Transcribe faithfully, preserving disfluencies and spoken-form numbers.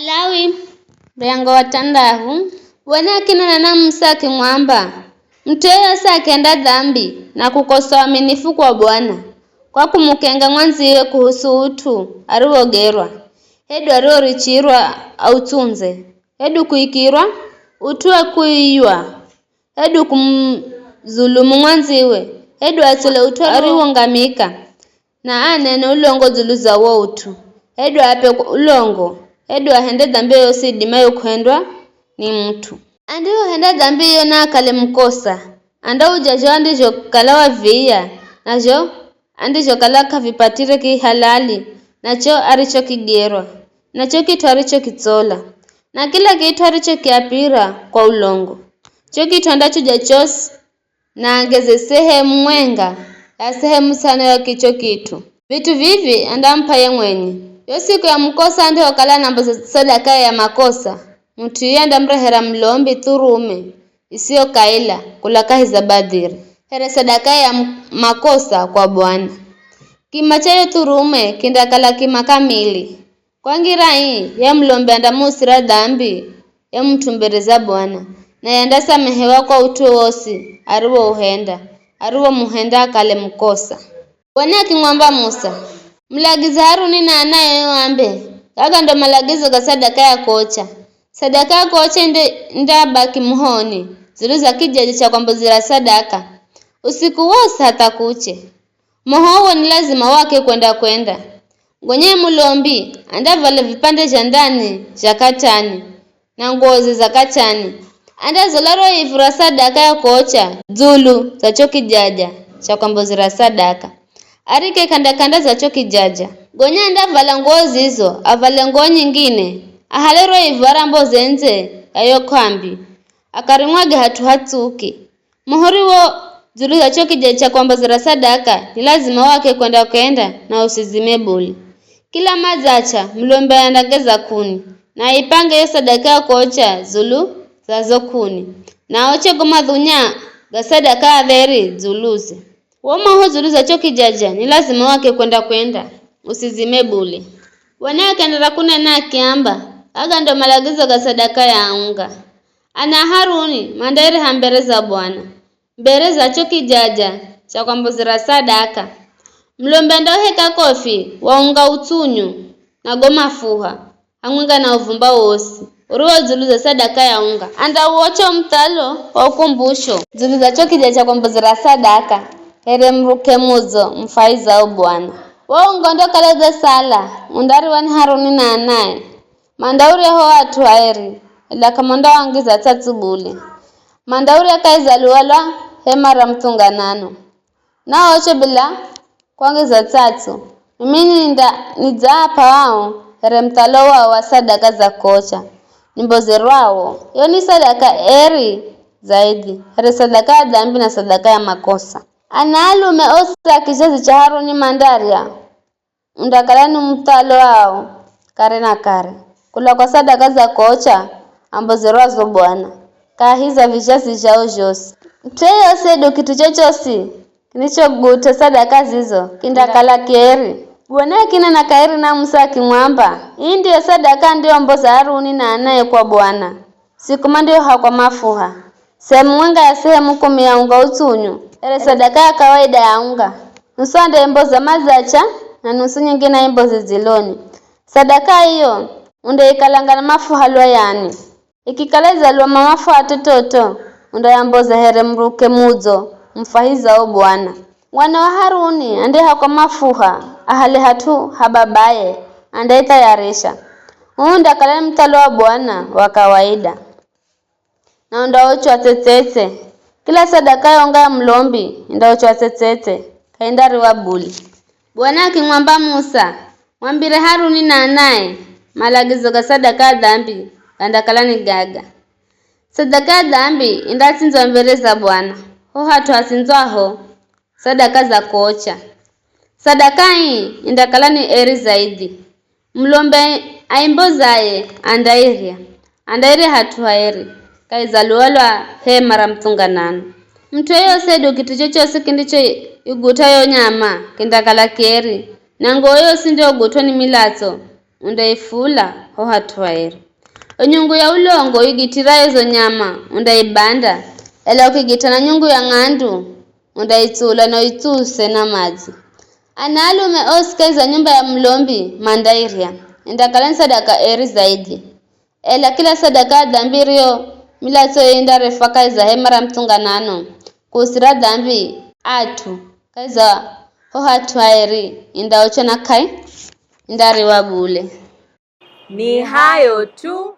Lawi, muryango wa tandahu. Bwana akinena na Musa akimwamba, mut'u yeyosi akihenda dhambi na kukosa uaminifu kwa Bwana, kwa kumukenga mwandziwe kuhusu ut'u ariwogerwa, hedu ariworichirwa autsundze, hedu kuikirwa ut'u wa kuiywa, hedu kumudhulumu mwandziwe, hedu atsole ut'u ariwongamika, na anene ulongo dzulu za wo ut'u, hedu ape ulongo, hedu ahende dhambi yoyosi idimayo kuhendwa ni mut'u. Andihohenda dhambi iyo na akale mukosa, andauja zho andizhokala waviya, na zho andizhokala k'avipatire kihalali, na cho arichokigerwa, na cho kit'u arichokitsola, na kila kit'u arichokiapira kwa ulongo. Cho kit'u andachuja chosi, na angeze sehemu mwenga ya sehemu tsano ya kicho kit'u. Vit'u vivi andamup'a ye mwenye. Yo siku ya mukosa andihokala anamboza sadaka ya makosa, mut'u yuyo andamurehera mulombi thurume isiyo kaila kula kahi za badhiri, here sadaka ya m-, makosa kwa Bwana. Kima cha yo thurume kindakala kima kamili. Kwa ngira ii, ye mulombi andamuusira dhambi ye mut'u mbere za Bwana, naye andasamehewa kwa ut'u wosi ariwouhenda, ariwomuhenda akale mukosa. Bwana akimwamba Musa, mulagize Haruni na anae uambe, gaga ndo malagizo ga sadaka ya kocha. Sadaka ya kocha inde, indabaki muhoni, dzulu za kijaja cha kwambozera sadaka, usiku wosi hatha kuche. Moho uwo ni lazima wake kwenda-kwenda. Gonya ye mulombi andavala vipande zha ndani zha katani, na ngozi za katani. Andazola ro ivu ra sadaka ya kocha dzulu za cho kijaja cha kwambozera sadaka. Arike kanda-kanda za cho kijaja. Gonya andavala nguo zizo, avale nguo nyingine, ahale ro ivu aramboze ndze ya yo k'ambi, akarimwage hat'u hatsuki. Muhuri wo dzulu za cho kijaja cha kwambozera sadaka ni lazima wake kwenda-kwenda na usizime bule. Kila madzacha, mulombi andageza k'uni, na aipange yo sadaka ya kocha dzulu za zo k'uni, na oche go madhunya ga sadaka ya dheri dzuluze. Wo moho dzulu za cho kijaja ni lazima wake kwenda-kwenda, usizime bule. Bwana akaenderera kunena akiamba, gaga ndo malagizo ga sadaka ya unga. Ana a Haruni mandairiha mbere za Bwana, mbere za cho kijaja cha kwambozera sadaka. Mulombi andauheka kofi wa unga utsunyu na go mafuha, hamwenga na uvumba wosi uriwo dzulu za sadaka ya unga. Andauocha muthalo wa ukumbusho dzulu za cho kijaja cha kwambozera sadaka, here muruke mudzo mufwahizao Bwana. Wo unga undokala udzasala, undariwa ni Haruni na anae. Mandaurya ho at'u aeri, ela k'amandawangiza tsatsu bule. Mandaurya kahi za luwa lwa hema ra muthunganano. Na oche bila kwangiza tsatsu, mimi ninda-, nidzaap'a ao here muthalo wao wa sadaka za kocha nimbozerwao. Yo ni sadaka eri zaidhi, here sadaka ya dhambi na sadaka ya makosa. Anaalume osi a kizhazi cha Haruni mandarya, undakala ni muthalo ao kare na kare, kula kwa sadaka za kocha ambozerwazo Bwana, kahi za vizhazi zhao zhosi. Mut'u yeyosi hedu kit'u chochosi kinichogut'e sadaka zizo kindakala kieri. Bwana akinena kairi na Musa akimwamba, ii ndiyo sadaka andiomboza Haruni na anae kwa Bwana siku mandiyohakwa mafuha, sehemu mwenga ya sehemu kumi ya unga utsunyu, here sadaka ya kawaida ya unga. Nusu andaimboza madzacha, na nusu nyingine aimboze dziloni. Sadaka iyo undaikalanga na mafuha lwayani. Ikikala idzalwa ma mafuha tototo, undayamboza here muruke mudzo mufwahizao Bwana. Wana wa Haruni andihakwa mafuha ahale hat'u ha babaye andaithayarisha. Uu undakala ni muthalo wa Bwana wa kawaida, na undaochwa tsetsetse. Kila sadaka ya unga ya mulombi indaochwa tsetsetse, k'aindariwa bule. Bwana akimwamba Musa, mwambire Haruni na anae, malagizo ga sadaka ya dhambi gandakala ni gaga. Sadaka ya dhambi indatsindzwa mbere za Bwana, ho hat'u hatsindzwaho sadaka za kocha. Sadaka ii indakala ni eri zaidhi. Mulombi aimbozaye andairya, andairya hat'u haeri, kahi za luwa lwa hema ra muthunganano. Mut'u yeyosi hedu kit'u chochosi kindichoigut'a yo nyama kindakala kieri, na nguwo yoyosi ndiyogut'wa ni milatso undaifula ho hat'u hairi. O nyungu ya ulongo uigitirayo zo nyama undaibanda, ela ukigita na nyungu ya ng'andu undaitsula na uitsuse na madzi. Anaalume osi kahi za nyumba ya mulombi mandairya, indakala ni sadaka eri zaidhi. Ela kila sadaka ya dhambi iriyo milatso indarefwa kahi za hema ra muthunganano, kuusira dhambi at'u kahi za ho hat'u hairi indaochwa na k'ai, indariwa bule. Ni hayo tu